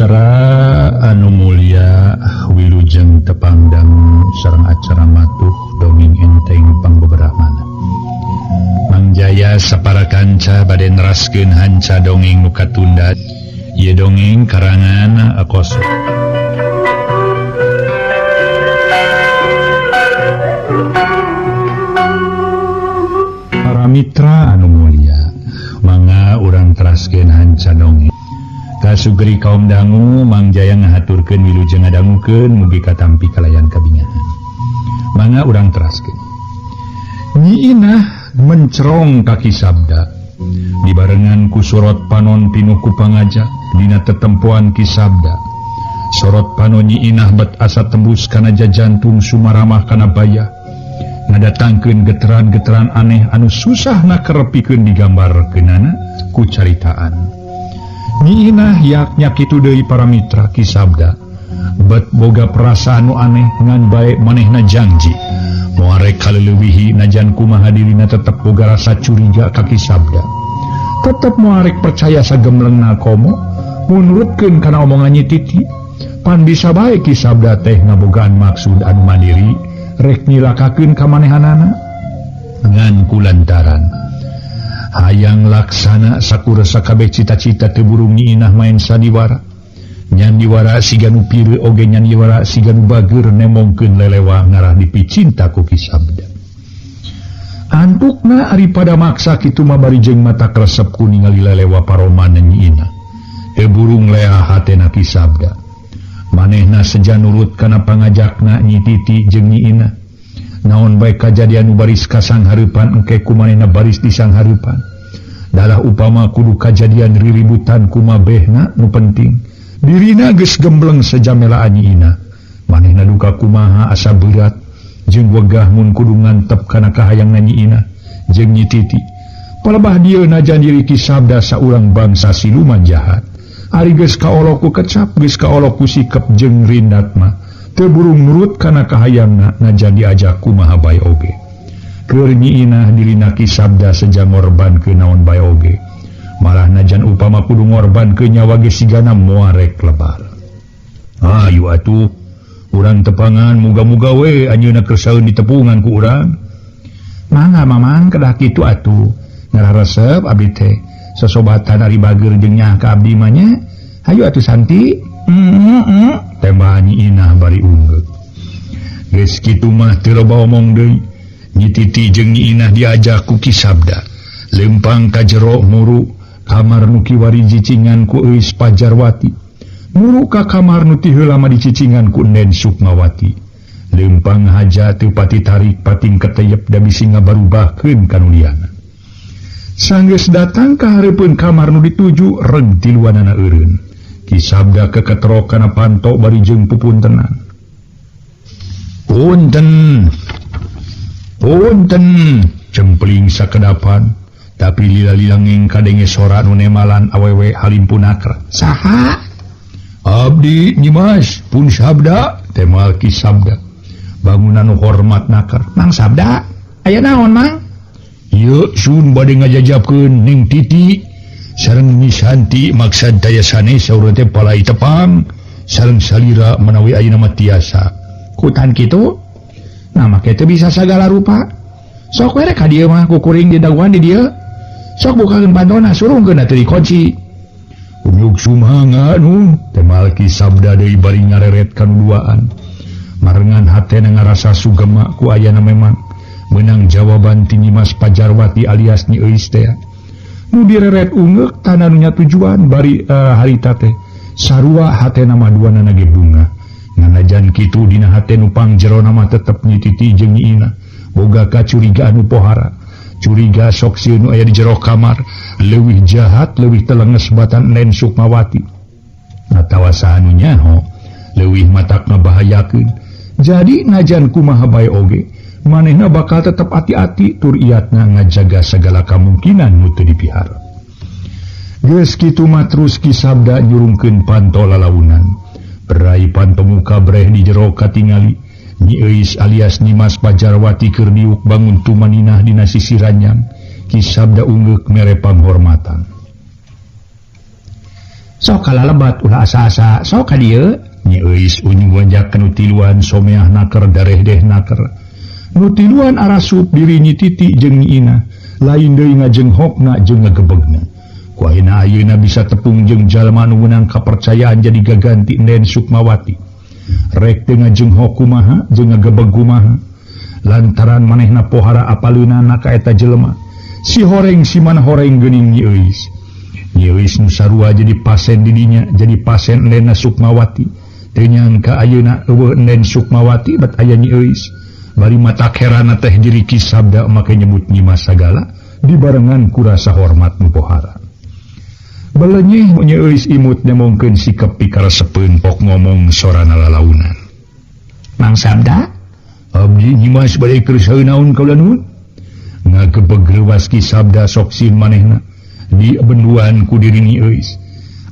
Mitra anu mulia wilujeng tepangdang sareng acara matuh dongeng enteng pangbeberahmana. Mang Jaya sapara kanca bade neraskeun hanca dongeng nu katunda. Ieu dongeng karangan Akoso. Para mitra anu mulia, mangga urang teraskeun hanca dongeng. Kasugri kaum dangu Mang Jaya ngahaturkeun wilujeng ngadangukeun mugi katampi kalayan kabingahan. Mangga urang teraskeun. Nyi Inah mencerong ka Ki Sabda dibarengan ku sorot panon pinuh ku pangajak dina tetempoan Ki Sabda. Sorot panon Nyi Inah bet asa tembus kana jajantung sumaramah kana baya. Ngadatangkeun geteran-geteran aneh anu susah nakerepikeun digambarkeunana ku caritaan. Nyi Inah yaknya kitu deui para mitra Ki Sabda. Bet boga perasaan nu aneh ngan bae manehna janji. Moal rek kaleulewihi najan kumaha dirina tetep boga rasa curiga ka Ki Sabda. Tetep moal rek percaya sagemlengna komo munurutkeun kana omongan Nyi Titi. Pan bisa bae Ki Sabda teh ngabogaan maksud anu mandiri rek nyilakakeun ka manehanana. Ngan kulantaran hayang laksana sakurasa kabeh cita-cita teu burung Nyi Inah main sandiwara. Nyandiwara siga nu pireuk oge nyandiwara siga nu bageur nemongkeun lelewa ngarah dipicinta ku Ki Sabda. Antukna ari pada maksa kitu mah bari jeung mata kresep ku ningali lelewa paroman Nyi Inah. Teu burung leah hatena Ki Sabda. Manehna seja nurut kana pangajakna Nyi Titi jeung Nyi Inah. Naon bae kajadian nu baris ka sanghareupan engke ku manehna baris di sanghareupan. Dalah upama kudu kajadian riributan kumabehna nu penting. Dirina geus gembleng sejamelaan Nyi Inah. Manehna duka kumaha asa berat jeung wegah mun kudu ngantep kana kahayangna Nyi Inah jeung Nyi Titi. Palebah dieu najan diri Ki Sabda saurang bangsa siluman jahat. Ari geus kaolok ku kecap, geus kaolok ku sikep jeung rindat mah. Teu burung nurut kana kahayangna najan diajak kumaha bae oge. Keur Nyi Inah dirina Ki Sabda seja ngorbankeun naon bae oge. Malah najan upama kudu ngorbankeun nyawa ge sigana moal rek lebar. Ayu atuh urang tepangan muga-muga we anjeunna kersaeun ditepungan ku urang. Mangga mamang kedah kitu atuh. Ngarah resep abdi teh. Sosobatan ari bageur jeung nyah ka abdi mah nya. Hayu atuh Santi. Tembah Nyi Inah bari unggeuh. Geus kitu mah teu loba omong deui. Nyi Titi jeung Nyi Inah diajak ku Ki Sabda. Lempang ka jero muru kamar nu kiwari cicingan ku Euis Pajarwati. Muru ka kamar nu ti heula mah dicicingan ku Nen Sukmawati. Lempang haja teu pati tarik pating keteyep da bisi ngabarubahkeun ka nu liana. Sanggeus datang ka hareupeun kamar nu dituju reg tiluanana eureun. Ki Sabda keketrok kana panto bari jeung pupuntenan. Punten. Punten, cempling sakedapan, tapi lila-lila ngeng kadenge sora nu nemalan awewe halimpun akra. Saha? Abdi Nyi Mas, pun Sabda, temal Ki Sabda. Bangunan nu hormat naker. Mang Sabda, aya naon Mang? Ieu sun bade ngajajabkeun Ning Titi sareng Nyi Santi maksad daya sanes saur teh palai tepang sareng salira menawi ayeuna mah tiasa. Kutan kitu? Nah make teu bisa sagala rupa. Sok we rek ka dieu mah kukuring di daguan di dieu. Sok bukakeun pantona surungkeun atuh dikunci. Unyuk sumanga nu temal Ki Sabda deui bari ngareret ka nu duaan. Marengan hatena ngarasa sugema ku ayana memang meunang jawaban ti Nyi Mas Pajarwati alias Nyi Euis teh. Nu direret ungeuk tanda nu nya tujuan bari harita teh sarua hatena mah duanana ge bunga. Nganajan kitu dina hate nu pangjerona mah tetep Nyi Titi jeung Nyi Inah boga kacurigaan nu pohara. Curiga sok sieun nu aya di jero kamar leuwih jahat leuwih telenges batan Nen Sukmawati. Atawa saha nu nyaho leuwih matak ngabahayakeun. Jadi najan kumaha bae oge manehna bakal tetep ati-ati tur iatna ngajaga segala kamungkinan nu teu dipihara. Geus kitu mah terus Ki Sabda nyurungkeun panto lalaunan. Berai panto muka breh di jero katingali Nyi Euis alias Nyi Mas Pajarwati keur diuk bangun tumaninah dina sisi ranjang. Ki Sabda ungeuk mere panghormatan. Sok kalalebat ulah asa-asa sok ka dieu. Nyi Euis unyu wanjak nu tiluan someah naker darehdeh naker. Nu tiluan arasup diri Nyi Titi jeung Nyi Inah, lain deui ngajenghokna jeung ngagebegna. Ku ayeuna ayeuna bisa tepung jeung jalma nu meunang kapercayaan jadi gaganti Nden Sukmawati. Rek teu ngajenghok kumaha jeung ngagebeg kumaha. Lantaran manehna pohara apaleunana ka eta jelema. Si horeng si mana horeng geuning Nyi Euis. Nyi Euis nu sarua jadi pasen di dinya, jadi pasen Ndena Sukmawati. Teu nyangka ayeuna eueuh Nden Sukmawati bat aya Nyi Euis. Bari matak herana teh diri Ki Sabda make nyebut Nyi Mas sagala dibarengan ku rasa hormat nu pohara. Belenyeh Nyi Euis imut nemongkeun sikep pikaresepeun pok ngomong sorana lalaunan. Mang Sabda, abdi Nyi Mas bade keur naon kaula nuhun? Ngagebeg reuwas Ki Sabda sok sieun manehna di benduan ku diri Nyi Euis.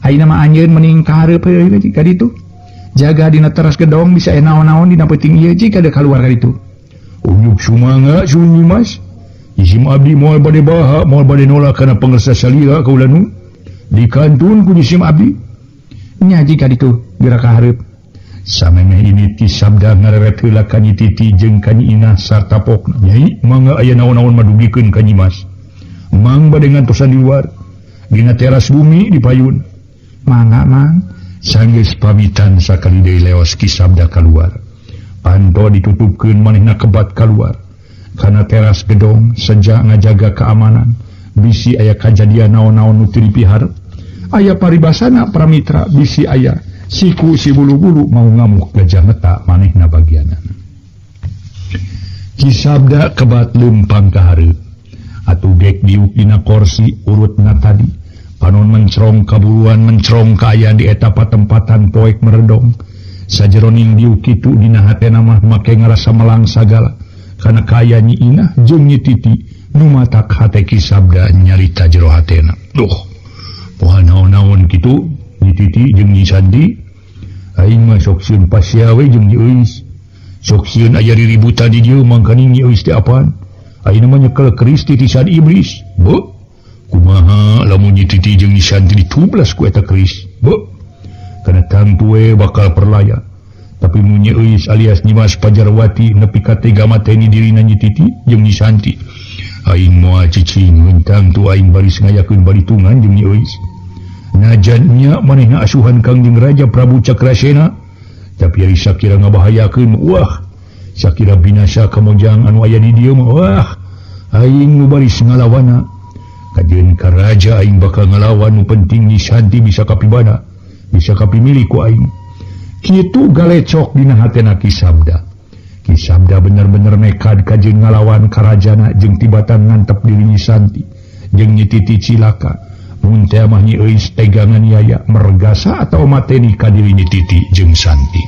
Ayeuna mah anjeun mending ka hareup heueuh ka ditu. Jaga dina teras gedong bisa aya naon-naon dina peuting ieu jika ada kaluar ka ditu. Unyuk sumangga sun Nyi Mas. Isim abdi moal bade baha moal bade nolak kana pangersa salira kaula nuhun. Dikantun ku jisim abdi. Nya jika ditu geura ka hareup. Samemeh ini Ki Sabda ngareret heula ka Nyi Titi jeung ka Nyi Inah sarta pokna. Nyai mangga aya naon-naon madugikeun ka Nyi Mas. Mang bade ngantosan di luar dina teras bumi di payun. Mangga mang. Sanggeus pamitan sakali deui leos Ki Sabda kaluar. Panto ditutupkeun manehna kebat kaluar. Kana teras gedong seja ngajaga keamanan. Bisi aya kajadian naon-naon nu teu dipiharep. Aya paribasana pramitra bisi aya siku si bulu-bulu mau ngamuk gajah meta manehna bagianana. Ki Sabda kebat leumpang ka hareup. Atuh gek diuk dina korsi urutna tadi. Panon mencrong kaburuan mencrong kaayaan di eta patempatan poek meredong. Sajeroning diuk kitu dina hatena mah make ngarasa melang sagala. Kana kaayaan Nyi Inah jeung Nyi Titi nu matak hate Ki Sabda nyarita jero hatena. Duh, poha naon-naon kitu Nyi Titi jeung Nyi Santi. Aing mah sok sieun pasia we jeung Nyi Euis. Sok sieun aya riributan di dieu mangkaning Nyi Euis teh apaan? Ayeuna mah nyekel keris titisan iblis. Beuh. Kumaha lamun Nyi Titi jeung Nyi Santi ditublas ku eta keris? Beuh. Kana tangtu we bakal perlaya. Tapi mun Nyi Euis alias Nyi Mas Pajarwati nepi ka tega mateni dirina Nyi Titi jeung Nyi Santi. Aing moal cicing mentang tu aing baris ngayakeun balitungan jeung Nyi Euis. Najan nya manehna asuhan Kangjeng Raja Prabu Cakrasena, tapi ari sakira ngabahayakeun, wah, sakira binasa kamojang anu aya di dieu mah, wah, aing nu baris ngalawana. Kajeun ka raja aing bakal ngalawan, nu penting Nyi Santi bisa kapibana, bisa kapimilih ku aing. Kitu galecok dina hatena Ki Sabda. Ki Sabda bener-bener nekad kajeun ngalawan karajana jeung tibatan ngantep diri Nyi Santi jeung Nyi Titi cilaka. Mun teh mah Nyi Euis tega nganiaya mergasa atau mateni ka diri Nyi Titi jeung Santi.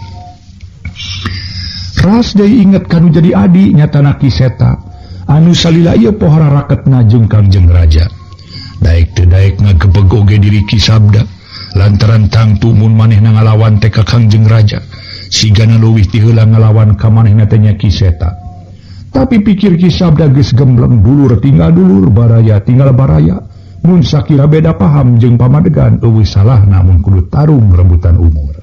Ras deui inget kanu jadi adi nyatana Ki Seta anu salila ieu pohara raketna jeung Kangjeng Raja. Daek teu daek ngagebeg oge diri Ki Sabda lantaran tangtu mun manehna ngalawan teh ka Kangjeng Raja. Sigana leuwih ti heula ngalawan ka manehna teh nya Ki Seta. Tapi pikir Ki Sabda geus gembleng dulur tinggal dulur baraya tinggal baraya. Mun sakira beda paham jeung pamadegan eueuh salah namun kudu tarung rebutan umur.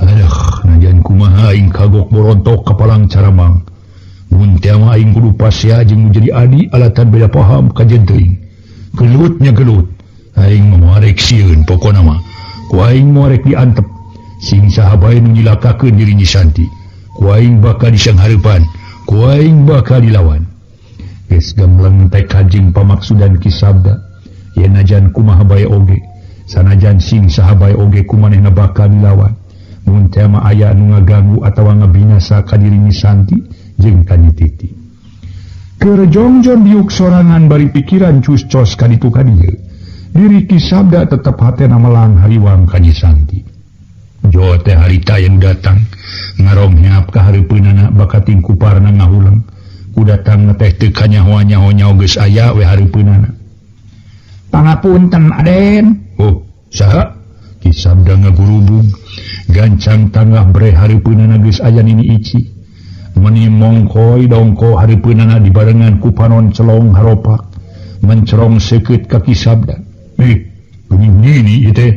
Aduh, najan kumaha aing kagok borontok kapalang caramang. Mun teh mah aing kudu pasea jeung jadi adi alatan beda paham kajen teuing. Gelutnya gelut. Aing mah moal rek sieun pokona mah. Ku aing moal rek diantep. Sing saha bae nu nyilakakeun diri Nyi Santi. Ku aing bakal disanghareupan, ku aing bakal dilawan. Geus gemleng tekad jeung pamaksudan Ki Sabda. Yen najan kumaha bae oge, sanajan sing saha bae oge ku manehna bakal dilawan. Mun teh mah aya nu ngaganggu atawa ngabinasa ka diri Nyi Santi jeung ka Nyi Titi. Keur jongjon diuk sorangan bari pikiran cus-cos ka ditu ka dieu. Diri Ki Sabda tetep hatena melang hariwang ka Nyi Santi. Jo teh harita yang datang ngarongnyap ka hareupeunana bakating kuparna ngahuleng. Ku datang teh teu kanyaho-nyaho geus aya we hareupeunana. Pangapunten Aden. Oh, saha? Ki Sabda ngagurubung. Gancang tangah bre hareupeunana geus aya Nini Ici. Meni mongkoy dongko hareupeunana dibarengan ku panon celong haropak. Mencerong seukeut ka Ki Sabda. Ih, Geuning nini ieu teh.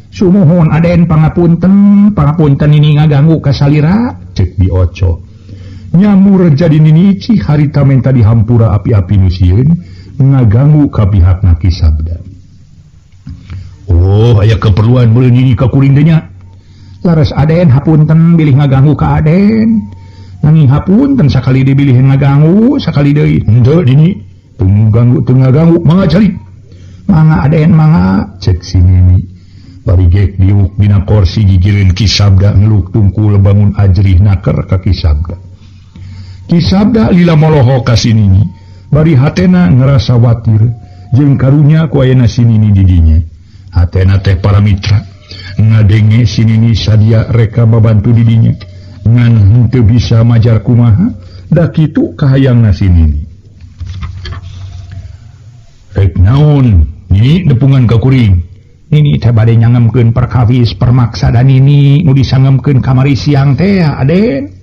Sumuhun Aden pangapunten, pangapunten nini ngaganggu ka salira, cek Bi Oco. Nyamur jadi nini Icih harita menta dihampura api-api nu sieun ngaganggu ka pihakna Ki Sabda. Oh, aya keperluan meureun nini ka kuring teh nya. Laras Aden hapunten bilih ngaganggu ka Aden. Nanging hapunten sakali deui bilih ngaganggu, sakali deui. Henteu nini, teu ngaganggu, teu ngaganggu, mangga calik. Mangga Aden mangga, cek si nini. Bari gek diuk dina korsi gigireun Ki Sabda ngeluk tungkul bangun ajrih naker ka Ki Sabda. Ki Sabda lila moloho ka si nini, bari hatena ngerasa watir jeung karunya ku ayana si nini di dinya. Hatena teh para mitra ngadenge si nini sadia reka babantu di dinya, ngan henteu bisa majar kumaha, da kitu kahayangna si nini. Rek naon nini nepungan ka kuring? Nini teh bade nyangemkeun perkawis permaksa dan nini nu disangemkeun kamari siang teh Aden.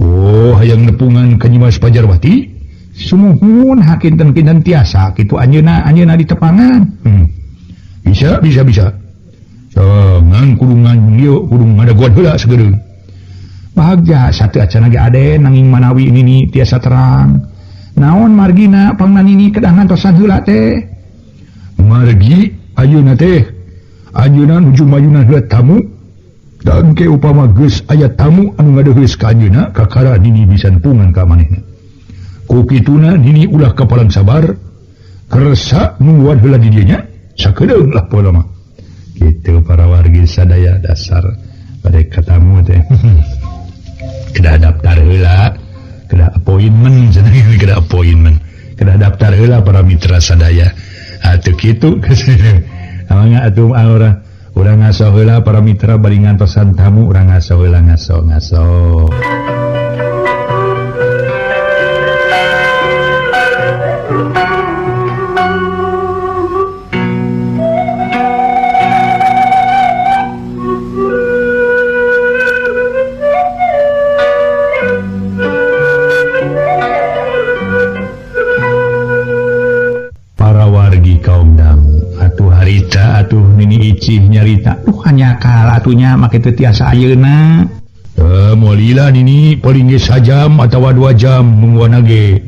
Oh, hayang nepungan ka Nyimas Pajarwati? Sumuhun hakinten-kinten tiasa kitu anjeunna, anjeunna ditepangan. Bisa, bisa, bisa. Ngan kudu ngan ieu kudu ngadaguan heula sagedeung. Bagja satu acan ge Aden nanging manawi nini tiasa terang. Naon margina pangna nini kedah ngantosan heula teh? Margi ayeuna teh anjeunna nuju mayunan heula tamu. Dangke upama geus aya tamu anu ngadeuheus ka anjeunna kakara nini bisa nepungan ka manehna. Ku kituna nini ulah kapalang sabar kersa nungguan heula di dieu nya sakedeung lah pola mah. Kitu para wargi sadaya dasar bade katamu teh. Kedah daftar heula, kedah appointment cenah, kedah appointment. Kedah daftar heula para mitra sadaya. Atuh kitu. Mangga atuh urang urang ngaso heula para mitra bari ngantosan tamu urang ngaso heula ngaso ngaso. Nini Icih nyarita, duh hanya kalah atunya make teu tiasa ayeuna. Moal lila nini paling ge sajam atawa 2 jam nungguan ge.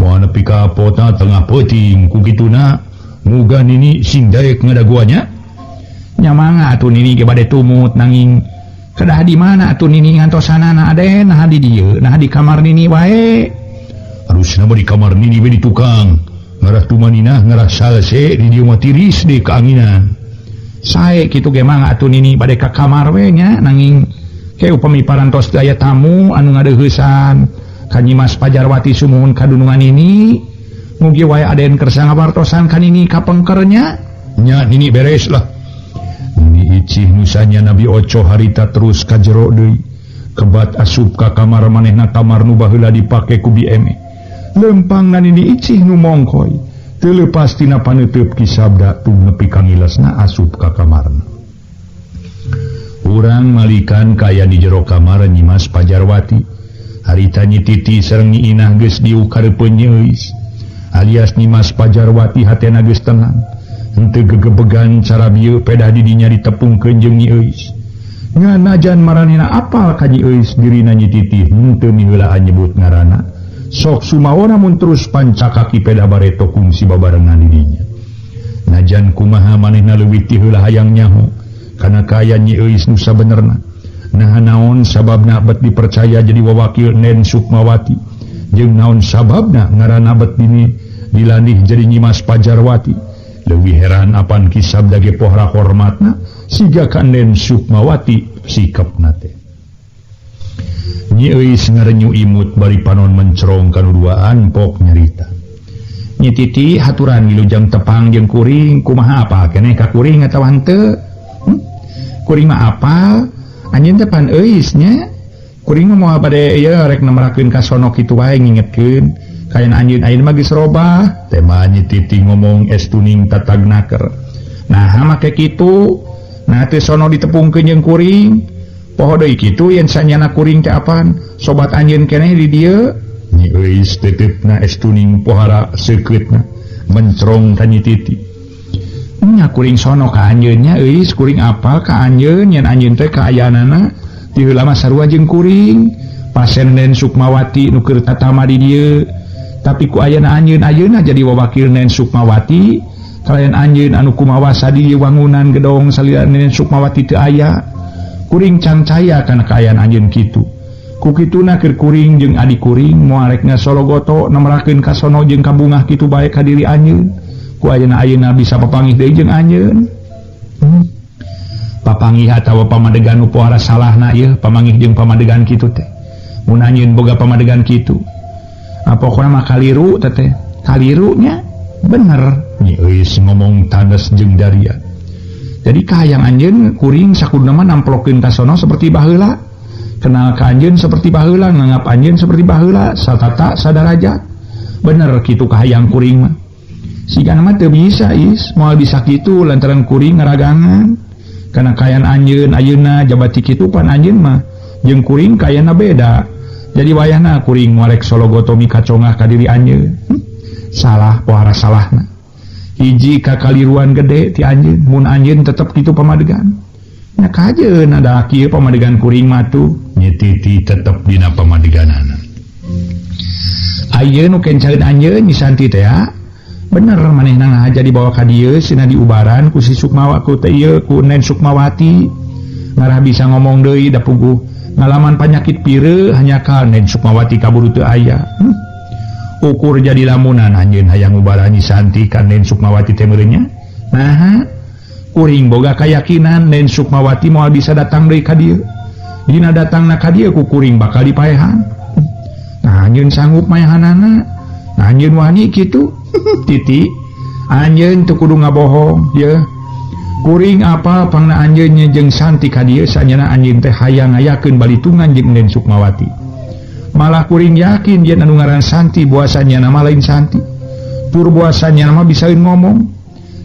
Moal nepi ka pota tengah peuting ku kituna muga nini sing daek ngadaguannya. Nya mangga atuh nini ge bade tumut nanging kedah di mana atuh nini ngantosanana Aden, nah di dieu, nah di kamar nini wae. Harusna mah di kamar nini we di tukang. Ngarah tumaninah ngarah salse di dieu mah tiris deui kaanginan. Sae kitu ge mangga atuh nini bade ka kamar we nya nanging ke upami parantos teu aya tamu anu ngadeuheusan ka Nyimas Pajarwati sumuhun kadunungan nini mugi wae Aden kersa ngawartosan ka nini kapengkernya. Nya nini beres lah. Nini Icih nusanya Nabi Oco harita terus ka jero deui kebat asup ka kamar manehna kamar nu baheula dipake ku Bi Eme. Lempangna nini Icih nu mongkoy teu leupas tina paneuteub Ki Sabda tung nepi ka ngilesna asup ka kamarna. Urang malikan kaya di jero kamar Nyimas Pajarwati. Harita Nyi Titi sareng Nyi Inah geus diuk kareupeun Nyi Euis. Alias Nyimas Pajarwati hatena geus tenang. Henteu gegebegan cara bieu pedah di dinya ditepungkeun jeung Nyi Euis. Nganajan maranehna apal ka Nyi Euis dirina Nyi Titi henteu miheulaan nyebut ngaranna. Sok sumawana mun terus pancakaki pedah bareto kungsi babarengan di dinya. Najan kumaha manehna leuwih ti heula hayang nyaho kana kaya Nyi Euis nu sabenerna. Nah naon sababna bet dipercaya jadi wawakil Nen Sukmawati jeung naon sababna ngaranna bet dini dilandih jadi Nyimas Pajarwati. Leuwih heran apan Ki Sabda ge pohra hormatna siga ka Nen Sukmawati sikapna teh. Nyi Euis ngarenyu imut bari panon mencerong kanu duaan pok nyarita. Nyi Titi haturan wilujeng tepang jeung kuring kumaha apa keneh ka kuring atawa henteu? Kuring mah apal anjeun teh pan Euis nya. Kuring mah moal bade ieu rek nemerakeun ka sono kitu wae ngingetkeun kayan anjeun ayeuna mah geus robah. Tema Nyi Titi ngomong estuning tatag naker. Nah make kitu nah teh sono ditepungkeun jeung kuring. Poho deui kitu yen sanyana kuring teh apan sobat anjeun keneh di dieu. Nyi Euis tetepna estuning pohara seukeutna mencerong ka Nyi Titi. Nya kuring sono ka anjeun nya euis kuring apal ka anjeun yen anjeun teh kaayaanana ti heula mah sarua jeung kuring. Pasien Nen Sukmawati nu keur tatama di dieu. Tapi ku ayana anjeun ayeuna jadi wawakil Nen Sukmawati. Kalayan anjeun anu kumawasa di wangunan gedong salira Nen Sukmawati teu aya. Kuring cangcaya kana kaayaan anjeun kitu. Ku kituna keur kuring jeung adi kuring moal rek ngasologoto nemrakeun ka sono jeung kabungah kitu bae ka diri anjeun. Ku ayeuna ayeuna bisa papanggih deui jeung anjeun. Papanggih atawa pamadegan nu pohara salahna ieu pamanggih jeung pamadegan kitu teh. Mun anjeun boga pamadegan kitu. Pokona mah kaliru teh teh. Kalirunya bener. Nyi Euis ngomong tandes jeung daria. Jadi kahayang anjeun kuring sakuduna mah namplokeun ka sono seperti baheula. Kenal ka anjeun seperti baheula, nganggap anjeun seperti baheula, satata sadarajat. Bener kitu kahayang kuring mah. Sigana mah teu bisa is, moal bisa kitu lantaran kuring ngaragangan. Kana kaayaan anjeun ayeuna jabati kitu pan anjeun mah jeung kuring kaayana beda. Jadi wayahna kuring moal rek sologoto mikacongah ka diri anjeun. Salah pohara salahna. Hiji kakaliruan gede ti anjeun, mun anjeun tetep kitu pamadegan. Nya kajeun ada kieu pamadegan kuring mah tuh. Nyi Titi tetep dina pamadeganana. Ayeuna nu kencaeun anjeun Nyi Santi teh ya. Bener manehna ngahaja dibawa ka dieu sina diubaran ku si Sukmawa ku teh ieu ku Nen Sukmawati. Ngarah bisa ngomong deui da puguh ngalaman panyakit pireul hanya ka Nen Sukmawati kaburu teu aya. Ukur jadi lamunan anjeun hayang ngubaran Nyi Santi ka Nen Sukmawati teh meureun nya. Naha kuring boga kayakinan Nen Sukmawati moal bisa datang deui ka dieu. Dina datangna ka dieu ku kuring bakal dipaehan. Nah anjeun sanggup maehanana. Nah anjeun wani kitu. Titi anjeun teu kudu ngabohong ye. Kuring apa pangna anjeun jeung Santi ka dieu sanyana anjeun teh hayang ngayakeun balitungan jeung Nen Sukmawati. Malah kuring yakin yen anu ngaran Santi buasanya nama lain Santi. Tur buasanya nama bisaeun ngomong.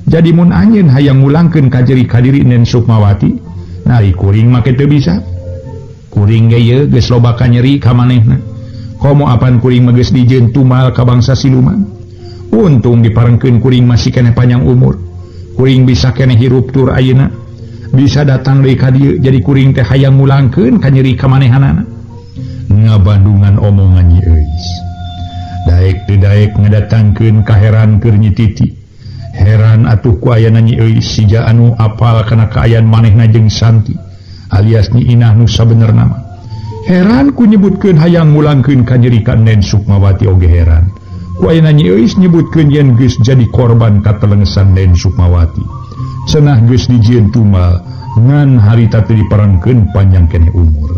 Jadi mun anjeun hayang ngulangkeun kajeri ka diri Nen Sukmawati, nari kuring make teu bisa. Kuring ge ieu geus loba kanyeri ka manehna. Komo apan kuring mah geus dijieun tumal ka bangsa siluman. Untung diparengkeun kuring masih keneh panjang umur. Kuring bisa keneh hirup tur ayeuna. Bisa datang deui ka dieu jadi kuring teh hayang ngulangkeun kanyeri ka manehanana. Ngabandungan omongan Nyi Euis. Daek teu daek ngadatangkeun kaheran keur Nyi Titi. Heran atuh ku ayana Nyi Euis sija anu apal kana kaayaan manehna jeung Santi alias Nyi Inah nu sabenerna mah. Heran ku nyebutkeun hayang ngulangkeun kanyeri ka Nen Sukmawati oge heran. Ku ayana Nyi Euis nyebutkeun yen geus jadi korban katelengesan Nen Sukmawati. Cenah geus dijieun tumbal ngan harita teu diparengkeun panjang keneh umur.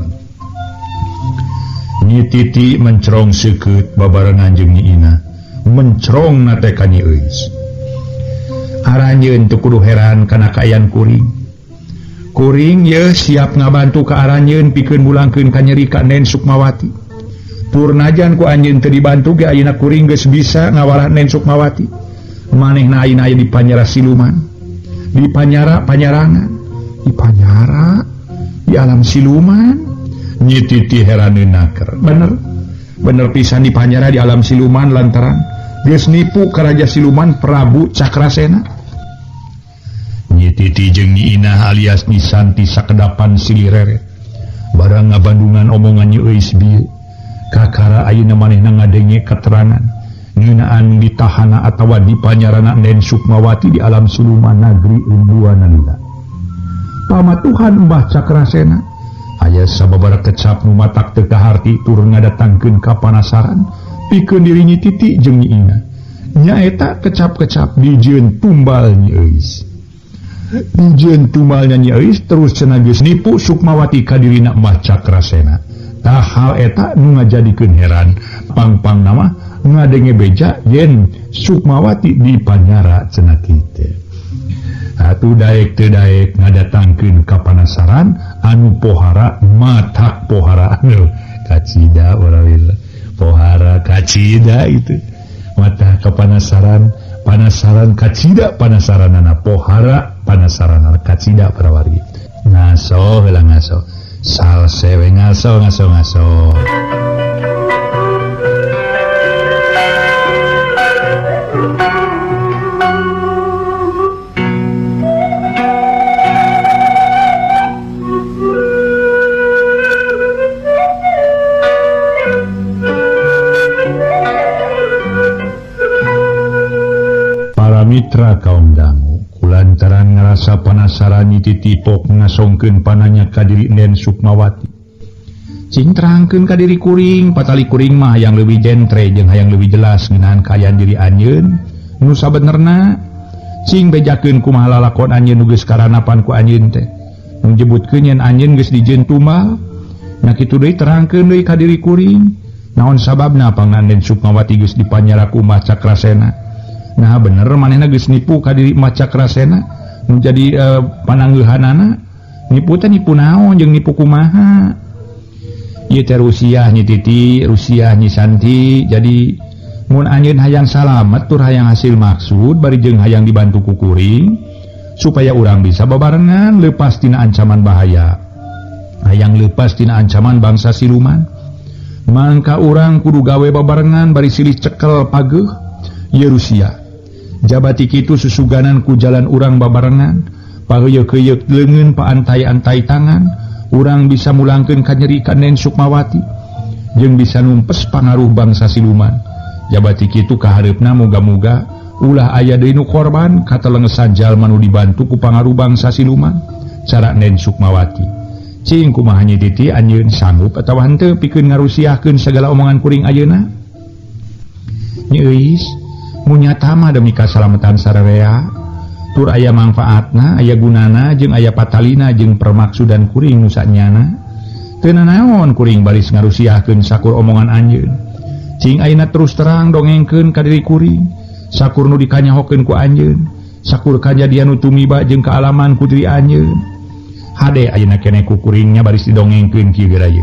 Nyi Titi mencerong seukeut babarengan jeung Nyi Inah. Mencerong na teh ka Nyi Euis. Aranjeun teu kudu heran kana kaayaan kuring. Kuring ye siap ngabantu ka aranjeun pikeun mulangkeun kanyeri ka Nen Sukmawati. Tur najan ku anjeun teu dibantu ge ayeuna kuring geus bisa ngawarah Nen Sukmawati. Manehna ayeuna aya di panyara siluman. Di panyara panyarangan. Di panyara di alam siluman. Nyi Titi heraneun naker. Bener. Bener pisan di panyara di alam siluman lantaran geus nipu ka raja siluman Prabu Cakrasena. Nyi Titi jeung Nyi Inah alias Nyi Santi sakedapan silireret. Barang ngabandungan omongan Nyi Euis bieu. Kakara ayeuna manehna ngadenge keterangan ngeunaan ditahana atawa dipanyarana Nen Sukmawati di alam siluman nagri Umbuana lila. Pamatuhan Mbah Cakrasena aya sababaraha kecap nu matak teu kaharti tur ngadatangkeun kapanasaran pikeun diri Nyi Titi jeung Nyi Inah. Nyaeta kecap-kecap dijieun tumbal Nyi Euis. Dijieun tumbalnya Nyi Euis terus cenah geus nipu Sukmawati ka dirina Mbah Cakrasena. Tah hal eta nu ngajadikeun heran pang-pang nama ngadenge beja yen Sukmawati dipanyara cenah kitu. Atuh daek teu daek ngadatangkeun kapanasaran anu pohara matak pohara anu kacida urang pohara kacida itu mata kepanasaran panasaran kacida panasaranana pohara panasaranana kacida parawargi ngaso heula ngaso salse we ngaso ngaso ngaso. Mitra kaum dangu kulantaran ngarasa panasaran Nyi Titi pok ngasongkeun pananya ka diri Nen Sukmawati. Cing terangkeun ka diri kuring, patali kuring mah hayang leuwih jentre jeung hayang leuwih jelas ngeunaan kaayaan diri anjeun nu sabenerna. Cing bejakeun kumaha lalakon anjeun nu geus karanapan ku anjeun teh. Nu nyebutkeun yen anjeun geus dijieun tumbal. Nya kitu deui terangkeun deui ka diri kuring. Naon sababna pangna Nen Sukmawati geus dipanyara ku Mbah Cakrasena. Nah bener manehna geus nipu ka diri Mbah Cakrasena nu jadi pananggeuhanana. Nipu teh nipu naon jeung nipu kumaha? Ieu teh Rusiah Nyi Titi, Rusiah Nyi Santi. Jadi mun anjeun hayang salamet tur hayang hasil maksud bari jeung hayang dibantu ku kuring supaya urang bisa babarengan leupas tina ancaman bahaya. Hayang leupas tina ancaman bangsa siluman. Mangka urang kudu gawe babarengan bari silih cekel pageuh ieu Rusia. Jabati kitu susuganan ku jalan urang babarengan, paheuyeuh-heuyeuk leungeun paantai-antai tangan, urang bisa mulangkeun kanyeri ka Nen Sukmawati jeung bisa numpes pangaruh bangsa siluman. Jabati kitu kahareupna moga-moga ulah aya deui nu korban katelengesan jalma nu dibantu ku pangaruh bangsa siluman. Cara Nen Sukmawati. Cing kumaha Nyi Titi anjeun sanggup atawa henteu pikeun ngarusiahkeun sagala omongan kuring ayeuna? Nyi Euis, mun nyata mah demi kasalamatan sararea, tur aya mangfaatna, aya gunana jeung aya patalina jeung permaksudan kuring nu sanyana. Teu nanaon kuring baris ngarusiahkeun sakur omongan anjeun. Cing ayeuna terus terang dongengkeun ka diri kuring, sakur nu dikanyahokeun ku anjeun, sakur kajadian nu tumiba jeung kaalaman ku diri anjeun. Hade ayeuna keneh ku kuringnya baris didongengkeun kieu geura ieu.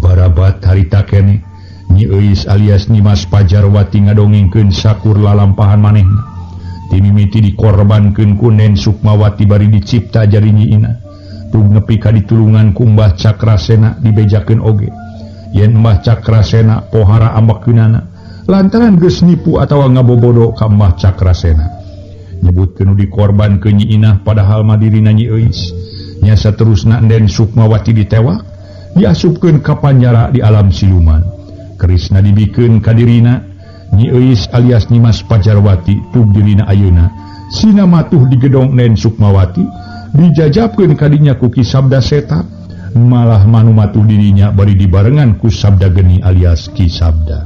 Barabat harita keneh Nyi Euis alias Nyimas Pajarwati ngadongengkeun sakur lalampahan manehna. Timimiti dikorbankeun ku Nen Sukmawati bari dicipta jadi Nyi Ina. Tug nepi ka ditulungan ku Mbah Cakrasena dibejakeun oge. Yen Mbah Cakrasena pohara ambekeunana lantaran geus nipu atawa ngabobodo ka Mbah Cakrasena. Nyebutkeun nu dikorbankeun Nyi Inah padahal mah dirina Nyi Euis. Nya saterusna Nen Sukmawati ditewak, diasupkeun ka panjara di alam siluman. Kerisna dibikeun ka dirina Nyi Euis alias Nyimas Pajarwati tug dirina ayeuna. Sina matuh di gedong Nen Sukmawati, dijajabkeun ka dinya ku Ki Sabda Seta, malah manu matuh dirinya bari dibarengan ku Sabda Geni alias Ki Sabda.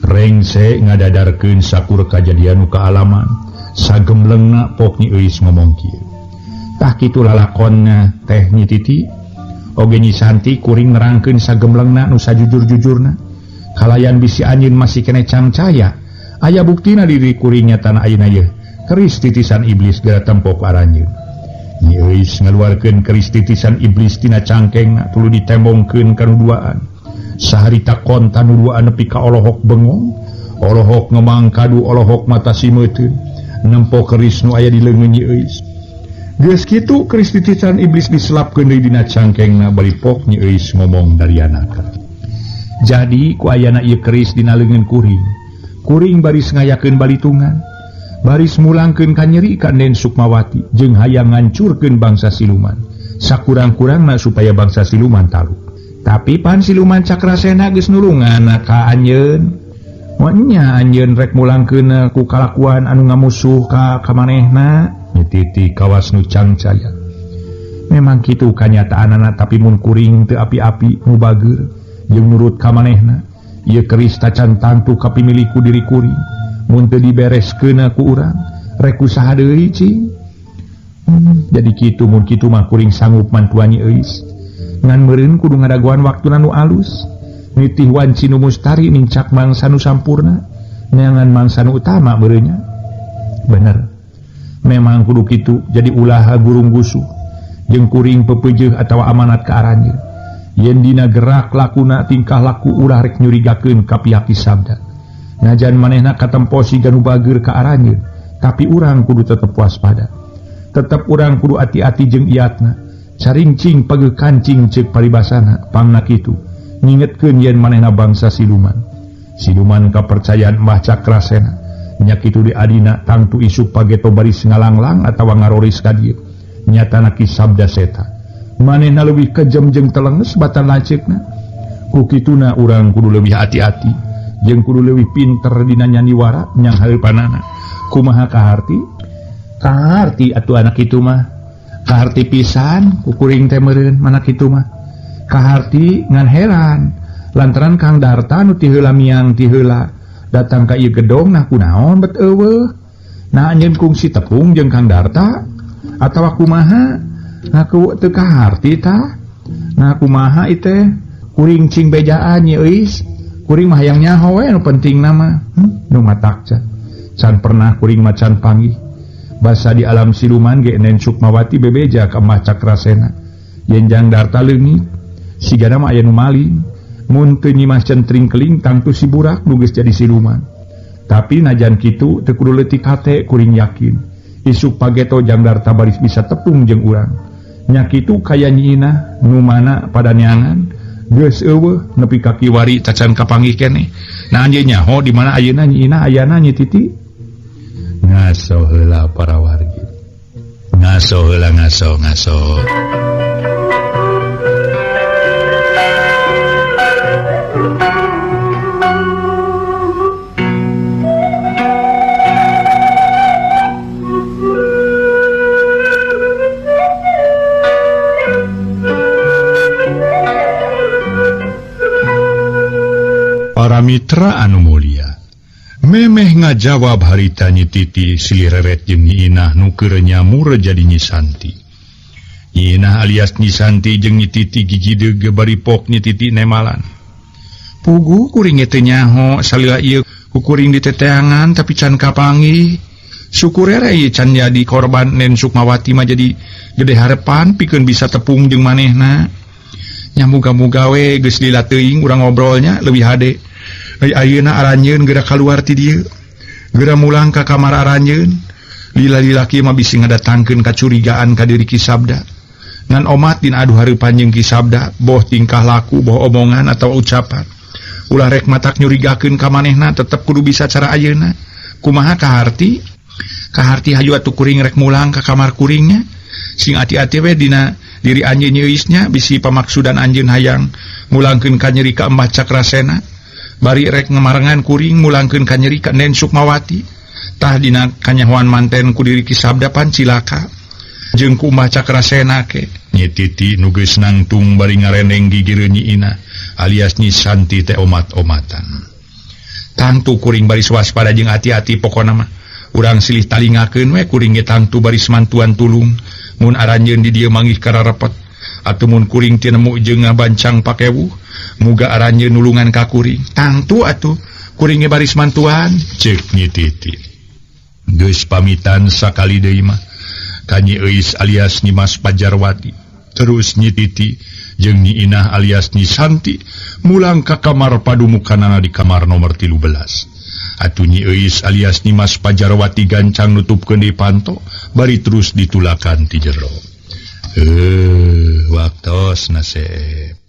Rengse ngadadarkeun sakur kajadian nu kaalaman, sagemlengna pok Nyi Euis ngomong kieu. Tah kitu lalakonna teh Nyi Titi, oge Nyi Santi kuring nerangkeun sagemlengna nu sajujur-jujurna. Kalayan bisi anjeun masih keneh cangcaya, aya buktina diri kuringnya tanah ayeuna yeuh. Keris titisan iblis geura tempo ku aranjeun. Nyi Euis ngaluarkeun keris titisan iblis tina cangkengna tuluy ditembongkeun ka nu duaan. Saharita kontan nu duaan nepi ka olohok bengong, olohok ngemang kadu, olohok mata simeuteun, nempo keris nu aya di leungeun Nyi Euis. Geus kitu keris titisan iblis diselapkeun deui dina cangkengna bari pok Nyi Euis ngomong darianaka. Jadi ku ayana ieu keris dina leungeun kuring. Kuring baris ngayakeun balitungan, baris mulangkeun kanyeri ka Nen Sukmawati jeung hayang ngancurkeun bangsa siluman. Sakurang-kurangna supaya bangsa siluman taluk. Tapi pan siluman Cakrasena geus nulungan ka anjeun. Nya anjeun rek mulangkeun ku kalakuan anu ngamusuh ka kamanehna. Nyi Titi kawas nu cangcaya. Memang kitu kanyataanana tapi mun kuring teu api-api nu bager jeung nurut ka manehna. Ieu keris tacan tangtu kapimiliku diri kuring. Mun teu dibereskeun ku urang, rek kusaha deui cing? Jadi kitu mun kitu mah kuring sanggup mantuan Nyi Euis. Ngan meureun kudu ngadagoan waktuna nu alus. Nitih wanci nu mustari nincak mangsa nu sampurna, neangan mangsa nu utama meureunnya. Bener. Memang kudu kitu, jadi ulah gurung gusuh jeung kuring pepeujeuh atawa amanat ka aranjeun. Yen dina gerak lakuna tingkah laku ulah rek nyurigakeun ka pihak Ki Sabda. Najan manehna katempo siga nu bager ka aranjeun, tapi urang kudu tetep waspada. Tetep urang kudu ati-ati jeung iatna. Carincing pageuh kancing ceuk paribasana, pangna kitu. Ngingetkeun yen manehna bangsa siluman. Siluman kapercayaan Mbah Cakrasena. Nya kitu di adina tangtu isuk pageto baris ngalanglang atawa ngaroris ka dieu. Nyatana Ki Sabda Seta. Manehna leuwih kejem jeung telenges batan lanceukna. Ku kituna urang kudu leuwih hati-hati jeung kudu leuwih pinter dina nyaniwara nyang hareupanana. Kumaha kaharti? Kaharti atuh anak itu mah. Kaharti pisan ku kuring teh meureun mana kitu mah. Kaharti ngan heran lantaran Kang Darta nu ti heula miang ti heula datang ka ieu gedong nah kunaon bet eueuh. Nah anjeun kungsi tepung jeung Kang Darta atawa kumaha? Ngaku teu kaharti tah. Nah kumaha ieu teh? Kuring cing bejaan Nyi Euis. Kuring mah hayang nyaho we nu penting mah. Nu matak can pernah kuring mah can panggih. Basa di alam siluman ge Nen Sukmawati bebeja ka Mbah Cakrasena. Yen Jang Darta leungit sigana mah aya nu maling. Mun teu Nyi Mas Centring Keling tangtu si burak nu geus jadi siluman. Tapi najan kitu teu kudu leutik hate kuring yakin. Isuk pageto Jang Darta baris bisa tepung jeung urang. Nya kitu kaya Nyi Inah nu mana pada neangan geus eueuh nepi ka kiwari tacan kapanggih keneh. Nah anjeun nyaho di mana ayeuna Nyi Inah ayana Nyi Titi? Ngaso heula para wargi. Ngaso heula ngaso ngaso. Para mitra anu mulia, memeh ngajawab harita Nyi Titi silih reret jeung Nyi Inah nu keur nyamur jadi Nyi Santi. Nyi Inah alias Nyi Santi jeung Nyi Titi gigideug bari pok Nyi Titi nemalan. Pugu kuring teh nyaho salila ieu ku kuring diteteangan tapi can kapanggih. Syukur rere ieu can jadi korban Nen Sukmawati mah jadi gede harepan pikeun bisa tepung jeung manehna. Nya muga-muga we geus lila teuing urang ngobrolnya leuwih hade. Ai ayeuna aranjeun geura kaluar ti dieu. Geura mulang ka kamar aranjeun. Lila-lila kieu mah bisi ngadatangkeun kacurigaan ka diri Ki Sabda. Ngan omat dina adu hareupan jeung Ki Sabda, boh tingkah laku, boh omongan atawa ucapan. Ulah rek matak nyurigakeun ka manehna tetep kudu bisa cara ayeuna. Kumaha kaharti? Kaharti hayu atuh kuring rek mulang ka kamar kuringnya. Sing ati-ati we dina diri anjeun nyeuisnya bisi pamaksudan anjeun hayang mulangkeun ka nyeri ka Mbah Cakrasena. Bari rek ngemarengan kuring mulangkeun ka nyeri ka Nen Sukmawati. Tah dina kanyahoan manten ku diri Ki Sabda pan cilaka jeung ku Mbah Cakrasena ke. Nyi Titi nu geus nangtung bari ngareneng gigireun Nyi Inah alias Nyi Santi teh omat-omatan. Tangtu kuring baris waspada jeung hati-hati pokona mah. Urang silih talingakeun we kuring ge tangtu baris mantuan tulung. Mun aranjeun di dieu manggih kararepet atuh mun kuring teu nemu jeung ngabancang pakewuh muga aranjeun nulungan ka kuring. Tangtu atuh kuring ge baris mantuan ceuk Nyi Titi. Geus pamitan sakali deui mah ka Nyi Euis alias Nyi Mas Pajarwati. Terus Nyi Titi jeung Nyi Inah alias Nyi Santi mulang ka kamar padumukanana di kamar nomor 13. Atuh Nyi Euis alias Nyi Mas Pajarwati gancang nutupkeun deui panto bari terus ditulakan ti jero. Waktosna seep.